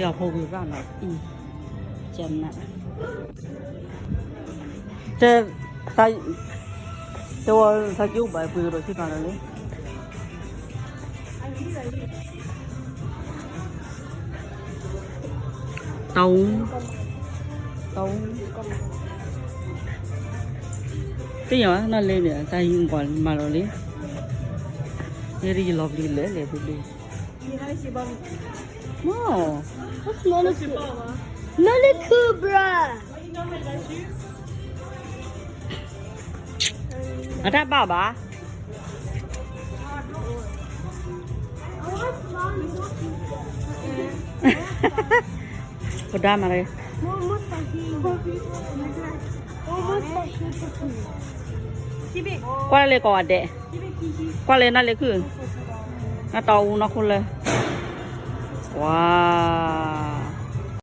အဖိဂုၤရၣ်နီၤ, ကနၣ်, တဲ, တဲဝဲသးကအိၣ်ဘၣ်ပှ့ၤကဒီးထံၣ်ဖးလီၤလံ. တၢ်အူ, တၢ်အူ, သ့ၣ်ညါဘၣ်နီၢ်လ့န့ၣ် တၢ်ဟံးကွၢ်မၤလီၤလံ. ယဲဒၣ်ယလီၤပျံၤလဲၣ်လဲၣ်တဘ့ၣ်, မ့ၢ်, နလၢခုဘြၣ်, အတၢ်ဘၣ်ဘၣ် ပဒါမၤရ, ကွၢ်လၢကိးဂၤဒဲး, ကွၢ်လၢနလၢခု, နတၢ်အူနီၢ်ခိလၢ, ဝါ